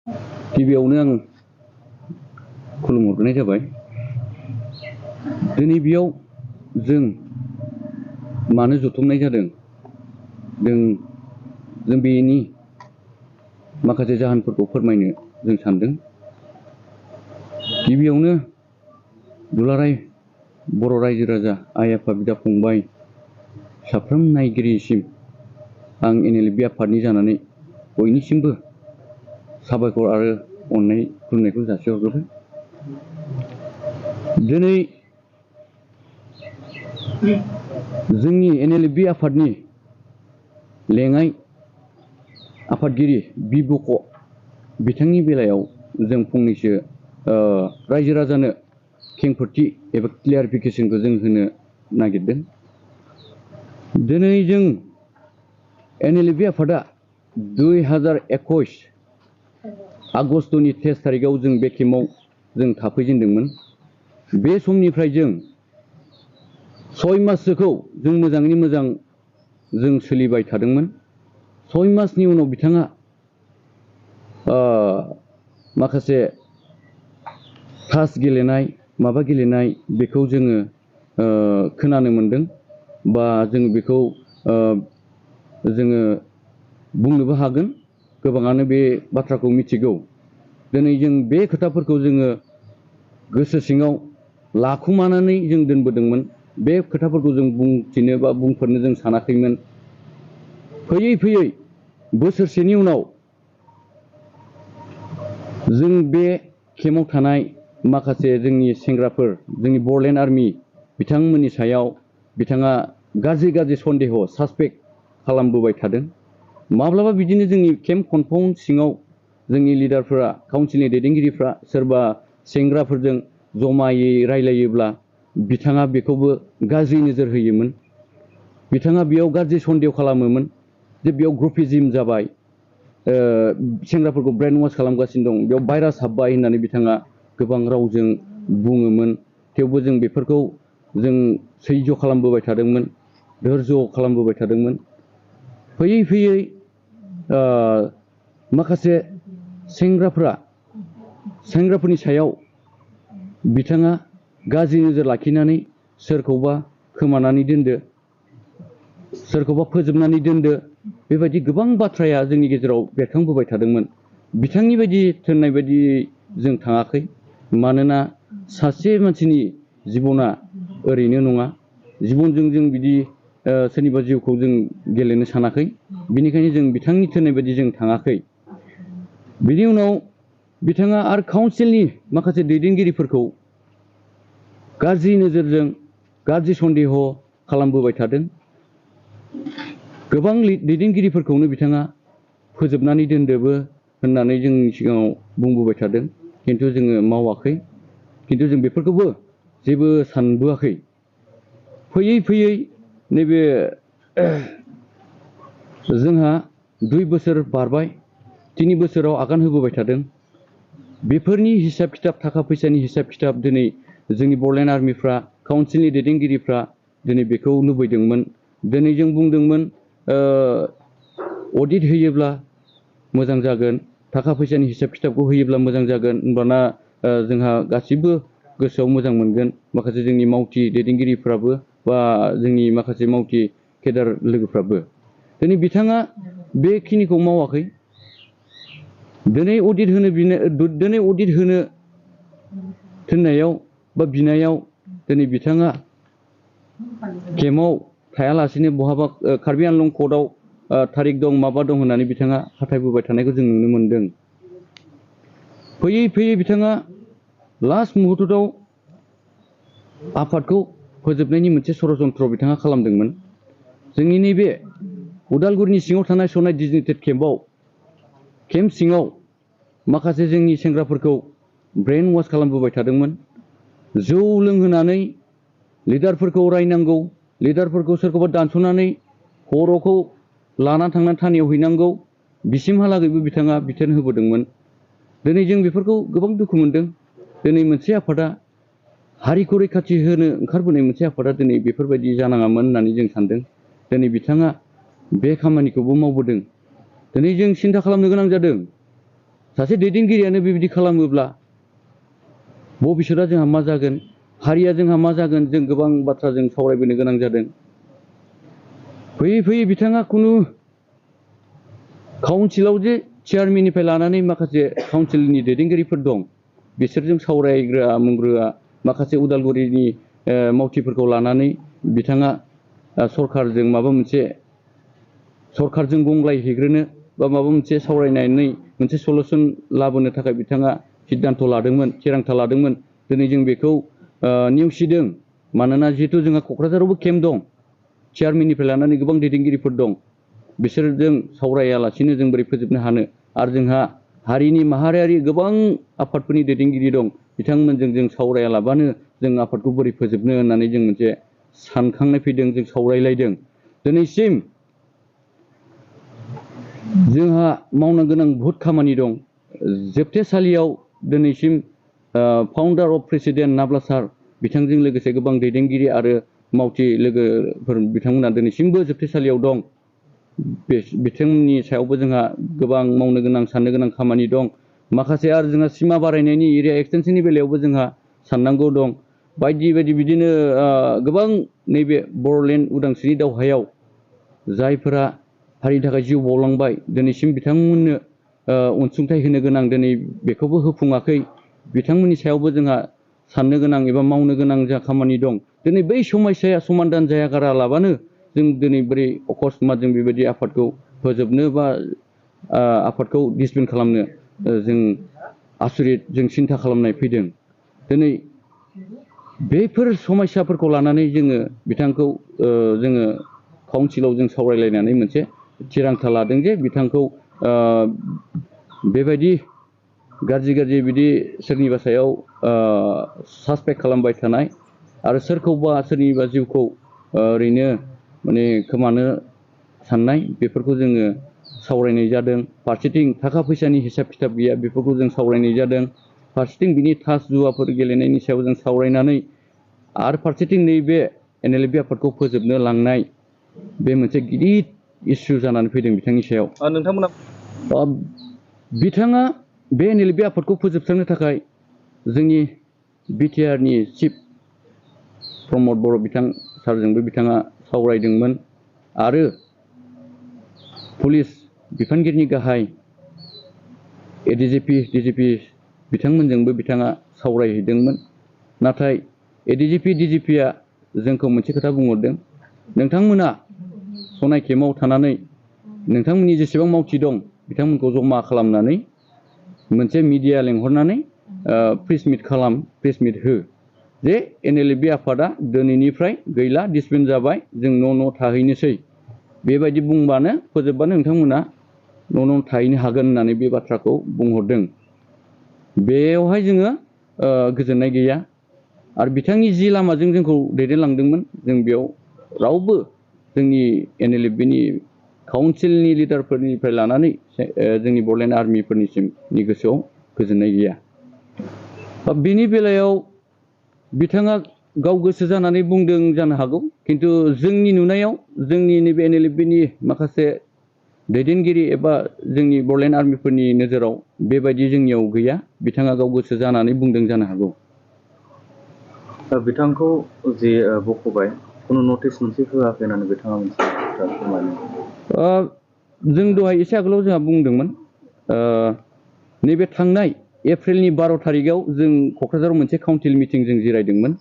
गिबियावनो आं खुलुमहरनाय जाबाय। दिनै बेयाव जों मानो जथुमनाय जादों, जों बेनि माखासे जाहोनफोरखौ फोरमायनो जों सानदों। गिबियावनो दुलाराय बर' रायजो राजा, आइ आफा, बिदा फंबाय साफ्रोम नायगिरिसिम आं NLfb आफादनि जानानै बयनिसिमबो साबायखर आरो अननाय खुलुमनायखौ जासिहरग्रोबाय। दिनै जोंनि NLfb आफादनि लेङाइ आफादगिरि बक' बिथांनि बेलायाव जों फंनैसो रायजो राजानो खेंफोरथि एबा क्लियारिफिकेसनखौ जों होनो नागिरदों। दिनै जों NLfb आफादा 2021 आगस्टनि 23 तारिखआव जों बे केम्पआव जों थाफैजेनदोंमोन। बे समनिफ्राय जों 6 माससोखौ जों मोजाङै मोजां जों सोलिबाय थादोंमोन। 6 मासनि उनाव बिथाङा माखासे तास गेलेनाय माबा गेलेनाय बेखौ जोङो खोनानो मोनदों, बा जों बेखौ जोङो बुंनोबो हागोन। गोबाङानो बे बाथ्राखौ मिथिगौ। दिनै जों बे खोथाफोरखौ जोङो गोसो सिङाव लाखुमानानै जों दोनबोदोंमोन। बे खोथाफोरखौ जों बुंथिनो बा बुंफोरनो जों सानाखैमोन। फैयै फैयै बोसोरसेनि उनाव जों बे केम्पआव थानाय माखासे जोंनि सेंग्राफोर, जोंनि बर'लेण्ड आर्मि बिथांमोननि सायाव बिथाङा गाज्रि सन्देह सासपेक्ट खालामबोबाय थादों। माब्लाबा बिदिनो जोंनि केम्प कम्पाउन्ड सिङाव जोंनि लिडारफोरा, काउन्सिलनि दैदेनगिरिफ्रा सोरबा सेंग्राफोरजों जमायै रायलायोब्ला बिथाङा बेखौबो गाज्रि नोजोर होयोमोन। बिथाङा बेयाव गाज्रि सन्देह खालामोमोन जे बेयाव ग्रुपिज्म जाबाय, सेंग्राफोरखौ ब्रेन वाश खालामगासिनो दं, बेयाव भाइरास हाबबाय होननानै बिथाङा गोबां रावजों बुङोमोन। थेवबो जों बेफोरखौ जों सैज' खालामबोबाय थादोंमोन, धोर्ज' खालामबोबाय थादोंमोन। फैयै फैयै माखासे सेंग्राफोरनि सायाव बिथाङा गाज्रि नोजोर लाखिनानै सोरखौबा खोमानानै दोनदो, सोरखौबा फोजोबनानै दोनदो, बेबायदि गोबां बाथ्राया जोंनि गेजेराव बेरखांबोबाय थादोंमोन। बिथांनि बायदि थोननाय बायदि जों थाङाखै, मानोना सासे मानसिनि जिबना ओरैनो नङा। जिबनजों जों बिदि सोरनिबा जिउखौ जों गेलेनो सानाखै। बिनिखायनो जों बिथांनि थोननाय बायदि जों थाङाखै। बिनि उनाव बिथाङा आरो काउन्सिलनि माखासे दैदेनगिरिफोरखौ गाज्रि नोजोरजों गाज्रि सन्देह खालामबोबाय थादों। गोबां दैदेनगिरिफोरखौनो बिथाङा फोजोबनानै दोनदोबो होननानै जोंनि सिगाङाव बुंबोबाय थादों। खिन्थु जोङो मावाखै, खिन्थु जों बेफोरखौबो जेबो सानबोआखै। फैयै फैयै नैबे जोंहा 2 बोसोर बारबाय, 3 बोसोराव आगान होबोबाय थादों। बेफोरनि हिसाब खिथाब, थाखा फैसानि हिसाब खिथाब दिनै जोंनि बर'लेण्ड आर्मिफ्रा, काउन्सिलनि दैदेनगिरिफ्रा दिनै बेखौ लुबैदोंमोन। दिनै जों बुंदोंमोन अडिट होयोब्ला मोजां जागोन, थाखा फैसानि हिसाब खिथाबखौ होयोब्ला मोजां जागोन, होनबाना जोंहा गासिबो गोसोआव मोजां मोनगोन। माखासे जोंनि मावथि दैदेनगिरिफ्राबो बा जोंनि माखासे मावथि केडार लोगोफ्राबो। दिनै बिथाङा बेखिनिखौ मावाखै। दिनै अडिट होनो थिननायाव बा बिनायाव दिनै बिथाङा केम्पआव थायालासिनो बहाबा कार्बि आंलं कर्टआव थारिख दं, माबा दं होननानै बिथाङा खाथायबोबाय थानायखौ जों नुनो मोनदों। फैयै फैयै बिथाङा लास्ट मुहुर्तआव आफादखौ फोजोबनायनि मोनसे षड़यन्त्र बिथाङा खालामदोंमोन। जोंनि नैबे उदालगुरिनि सिङाव थानाय सनाय डिजिटेड केम्प सिङाव माखासे जोंनि सेंग्राफोरखौ ब्रेन वाश खालामबोबाय थादोंमोन। जौ लोंहोनानै लिडारफोरखौ रायनांगौ, लिडारफोरखौ सोरखौबा दानस'नानै खर'खौ लानानै थांनानै थानायाव हैनांगौ, बिसिमहालागैबो बिथाङा बिथोन होबोदोंमोन। दिनै जों बेफोरखौ गोबां दुखु मोनदों। दिनै मोनसे आफादा, हारिखौ रैखाथि होनो ओंखारबोनाय मोनसे आफादा दिनै बेफोरबायदि जानाङामोन होननानै जों सानदों। दिनै बिथाङा बे खामानिखौबो मावबोदों। दिनै जों सिन्था खालामनो गोनां जादों। सासे दैदेनगिरियानो बेबायदि खालामोब्ला भबिष्यतआ जोंहा मा जागोन, हारिया जोंहा मा जागोन, जों गोबां बाथ्रा जों सावरायबोनो गोनां जादों। फैयै फैयै बिथाङा खुनु काउन्सिलाव जे चेयारमेननिफ्राय लानानै माखासे काउन्सिलनि दैदेनगिरिफोर दं, बिसोरजों सावरायग्रा मुंग्रोआ माखासे उदालगुरिनि मावथिफोरखौ लानानै बिथाङा सरखारजों माबा मोनसे सरखारजों गंग्लायहैग्रोनो बा माबा मोनसे सावरायनानै मोनसे सलुसन लाबोनो थाखाय बिथाङा सिद्धान्त लादोंमोन, थिरांथा लादोंमोन। दिनै जों बेखौ नेवसिदों। मानोना जिहेतु जोंहा क'क्राझारावबो केम्प दं, चेयारमेननिफ्राय लानानै गोबां दैदेनगिरिफोर दं, बिसोरजों सावरायालासिनो जों बोरै फोजोबनो हानो। आरो जोंहा हारिनि माहारियारि गोबां आफादफोरनि दैदेनगिरि दं, बिथांमोनजों जों सावरायालाबानो जों आफादखौ बोरै फोजोबनो होननानै जों मोनसे सानखांनाय फैदों, जों सावरायलायदों। दिनैसिम जोंहा मावनो गोनां बहुद खामानि दं। जोबथेसालियाव दिनैसिम फाउन्डार अफ प्रेसिडेन्ट नाब्ला सार बिथांजों लोगोसे गोबां दैदेनगिरि आरो मावथि लोगोफोर बिथांमोना दिनैसिमबो जोबथेसालियाव दं। बिथांमोननि सायावबो जोंहा गोबां मावनो गोनां साननो गोनां खामानि दं। माखासे आरो जोंहा सिमा बारायनायनि एरिया एक्सटेनसननि बेलायावबो जोंहा साननांगौ दं। बायदि बायदि बिदिनो गोबां नैबे बर'लेण्ड उदांस्रिनि दावहायाव जायफोरा हारिनि थाखाय जिउ बावलांबाय, दिनैसिम बिथांमोननो अनसुंथाइ होनो गोनां, दिनै बेखौबो होफुङाखै। बिथांमोननि सायावबो जोंहा साननो गोनां एबा मावनो गोनां जा खामानि दं। दिनै बै समस्याया समाधान जायागारालाबानो जों दिनै बोरै अकस्मात जों बेबायदि आफादखौ फोजोबनो बा आफादखौ डिसबेन्ड खालामनो जों आसरित, जों सिन्था खालामनाय फैदों। दिनै बेफोर समस्याफोरखौ लानानै जोङो बिथांखौ जोङो काउन्सिलाव जों सावरायलायनानै मोनसे थिरांथा लादों जे बिथांखौ बेबायदि गाज्रि गाज्रि बिदि सोरनिबा सायाव सासपेक्ट खालामबाय थानाय आरो सोरखौबा सोरनिबा जिउखौ ओरैनो माने खोमानो साननाय, बेफोरखौ जोङो सावरायनाय जादों। फारसेथिं थाखा फैसानि हिसाब खिथाब गैया, बेफोरखौ जों सावरायनाय जादों। फारसेथिं बिनि थास जुवाफोर गेलेनायनि सायाव जों सावरायनानै आरो फारसेथिं नैबे NLFB आफादखौ फोजोबनो लांनाय, बे मोनसे गिदिर इसु जानानै फैदों बिथांनि सायाव। नोंथांमोना बिथाङा बे NLFB आफादखौ फोजोबस्रांनो थाखाय जोंनि बिटिआरनि चिफ प्रमद बर' बिथां सारजोंबो बिथाङा सावरायदोंमोन आरो पुलिस बिफानगिरिनि गाहाय ADGP, DGP बिथांमोनजोंबो बिथाङा सावरायहैदोंमोन। नाथाय ADGP, DGPआ जोंखौ मोनसे खोथा बुंहरदों, नोंथांमोना सनाय केम्पआव थानानै नोंथांमोननि जेसेबां मावथि दं बिथांमोनखौ जमा खालामनानै मोनसे मिडिया लेंहरनानै प्रेस मिट हो जे NLFB आफादा दिनैनिफ्राय गैला, डिसबेन्ड जाबाय, जों न' थाहैनोसै। बेबायदि बुंबानो फोजोबबानो नोंथांमोना न' थाहैनो हागोन होननानै बे बाथ्राखौ बुंहरदों। बेयावहाय जोङो गोजोननाय गैया। आरो बिथांनि जि लामाजों जोंखौ दैदेनलांदोंमोन, जों बेयाव रावबो जोंनि NLFBनि काउन्सिलनि लिडारफोरनिफ्राय लानानै जोंनि बर'लेण्ड आर्मिफोरनिसिमनि गोसोआव गोजोननाय गैया। बेनि बेलायाव बिथाङा गाव गोसो जानानै बुंदों जानो हागौ, खिन्थु जोंनि नुनायाव जोंनि नैबे NLFBनि माखासे दैदेनगिरि एबा जोंनि बर'लेण्ड आर्मिफोरनि नोजोराव बेबायदि जोंनियाव गैया। बिथाङा गाव गोसो जानानै बुंदों जानो हागौ। बिथांखौ जि बख'बाय, खुनु नटिस मोनसे होआखै होननानै बिथाङा मोनसे बाथ्रा फोरमायदों। जों दहाय एसे आगोलाव जोंहा बुंदोंमोन, नैबे थांनाय एप्रिलनि 12 थारिखआव जों क'क्राझाराव मोनसे काउन्सिल मिटिं जों जिरायदोंमोन।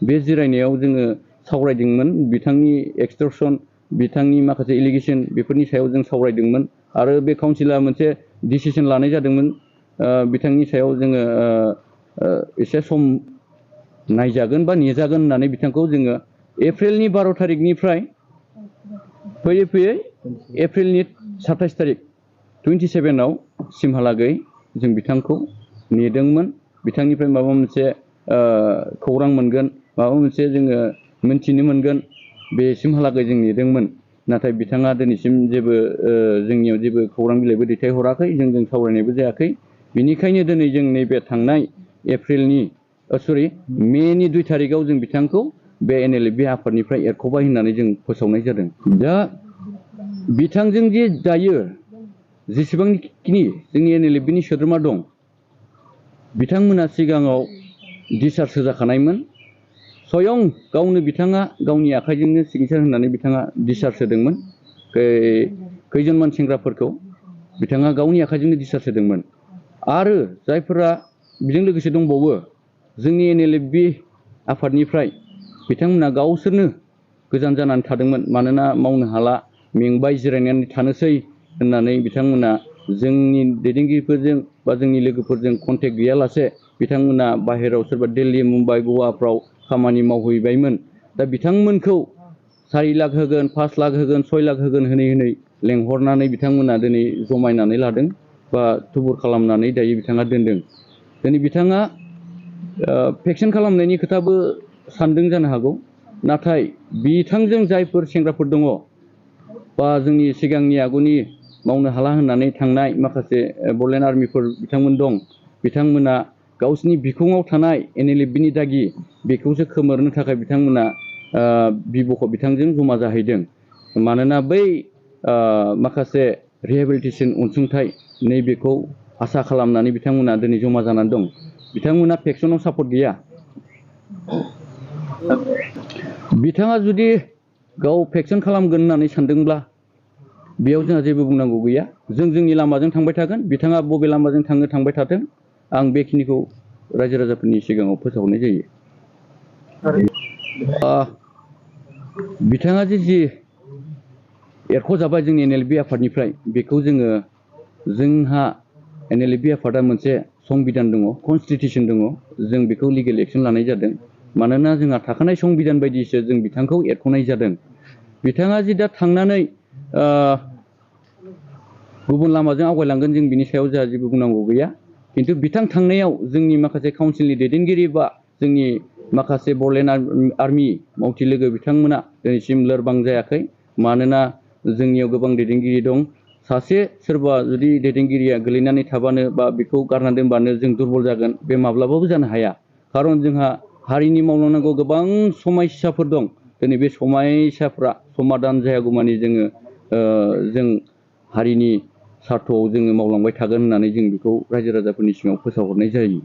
बे जिरायनायाव जोङो सावरायदोंमोन बिथांनि एक्सटर्सन, बिथांनि माखासे एलिगेसन, बेफोरनि सायाव जों सावरायदोंमोन आरो बे काउन्सिला मोनसे डिसिसन लानाय जादोंमोन। बिथांनि सायाव जोङो एसे सम नायजागोन बा नेजागोन होननानै बिथांखौ जोङो एप्रिलनि 12 थारिखनिफ्राय फैयै फैयै एप्रिलनि 27 थारिख 27आव सिमहालागै जों बिथांखौ नेदोंमोन। बिथांनिफ्राय माबा मोनसे खौरां मोनगोन, माबा मोनसे जोङो मोनथिनो मोनगोन, बेसिमहालागै जों नेदोंमोन। नाथाय बिथाङा दिनैसिम जेबो जोंनियाव जेबो खौरां बिलाइबो दैथायहराखै, जोंजों सावरायनायबो जायाखै। बिनिखायनो दिनै जों नैबे थांनाय मेनि 2 थारिखआव जों बिथांखौ बे NLFB आफादनिफ्राय एरख'बाय होननानै जों फोसावनाय जादों। दा बिथांजों जे दायो जेसेबांखिनि जोंनि NLFB नि सोद्रोमा दं बिथांमोना सिगाङाव डिसचार्ज होजाखानायमोन स्वयं गावनो बिथाङा गावनि आखाइजोंनो सिगनेचार होनानै बिथाङा डिसचार्ज होदोंमोन खैजोनमान सेंग्राफोरखौ बिथाङा गावनि आखाइजोंनो डिसचार्ज होदोंमोन आरो जायफोरा बेजों लोगोसे दंबावो जोंनि NLFB आफादनिफ्राय बिथांमोना गावसोरनो गोजान जानानै थादोंमोन मानोना मावनो हाला मेंबाय जिरायनानै थानोसै होननानै बिथांमोना जोंनि दैदेनगिरिफोरजों बा जोंनि लोगोफोरजों कन्टेक्ट गैयालासे बिथांमोना बाहेरायाव सोरबा दिल्ली मुम्बाइ गवाफ्राव खामानि मावहैबायमोन दा बिथांमोनखौ 4 लाख होगोन 5 लाख होगोन 6 लाख होगोन होनै लेंहरनानै बिथांमोना दिनै जमायनानै लादों बा थुबुर खालामनानै दायो बिथाङा दोनदों दिनै बिथाङा भेक्सिन खालामनायनि खोथाबो सानदों जानो हागौ नाथाय बिथांजों जायफोर सेंग्राफोर दङ बा जोंनि सिगांनि आगुनि मावनो हाला होननानै थांनाय माखासे बड'लेण्ड आर्मिफोर बिथांमोन दं बिथांमोना गावसिनि बिखुङाव थानाय NLFB नि दागि बेखौसो खोमोरनो थाखाय बिथांमोना बिब'खौ बिथांजों जमा जाहैदों मानोना बै माखासे रिहेबिलिटेसन अनसुंथाइ नैबेखौ आसा खालामनानै बिथांमोना दिनै जमा जानानै दं बिथांमोना भेक्सिनाव सापर्ट गैया बिथाङा जुदि गाव भेक्सिन खालामगोन होननानै सानदोंब्ला बेयाव जोंहा जेबो बुंनांगौ गैया जों जोंनि लामाजों थांबाय थागोन बिथाङा बबे लामाजों थांबाय थाथों आं बेखिनिखौ रायजो राजाफोरनि सिगाङाव फोसावहरनाय जायो बिथाङा जि एरख'जाबाय जोंनि NLFB आफादनिफ्राय बेखौ जोंहा NLFB आफादा मोनसे संबिधान दङ कनस्टिटिउसन दङ जों बेखौ लिगेल एक्सन लानाय जादों मानोना जोंहा थाखानाय संबिधान बायदिसो जों बिथांखौ एरख'नाय जादों बिथाङा जि दा थांनानै गुबुन लामाजों आवगायलांगोन जों बिनि सायाव जोंहा जेबो बुंनांगौ गैया खिन्थु बिथां थांनायाव जोंनि माखासे काउन्सिलनि दैदेनगिरि बा जोंनि माखासे बड'लेण्ड आर्मि मावथि लोगो बिथांमोना दिनैसिम लोरबां जायाखै मानोना जोंनियाव गोबां दैदेनगिरि दं सासे सोरबा जुदि दैदेनगिरिया गोलैनानै थाबानो बा बेखौ गारनानै दोनबानो जों दुरबल जागोन बे माब्लाबाबो जानो हाया खारन जोंहा हारिनि मावलांनांगौ गोबां समस्याफोर दं दिनै बे समस्याफ्रा समाधान जायागौमानि जों हारिनि सार्थ'आव जोङो मावलांबाय थागोन होननानै जों बेखौ रायजो राजाफोरनि सिगाङाव फोसावहरनाय जायो।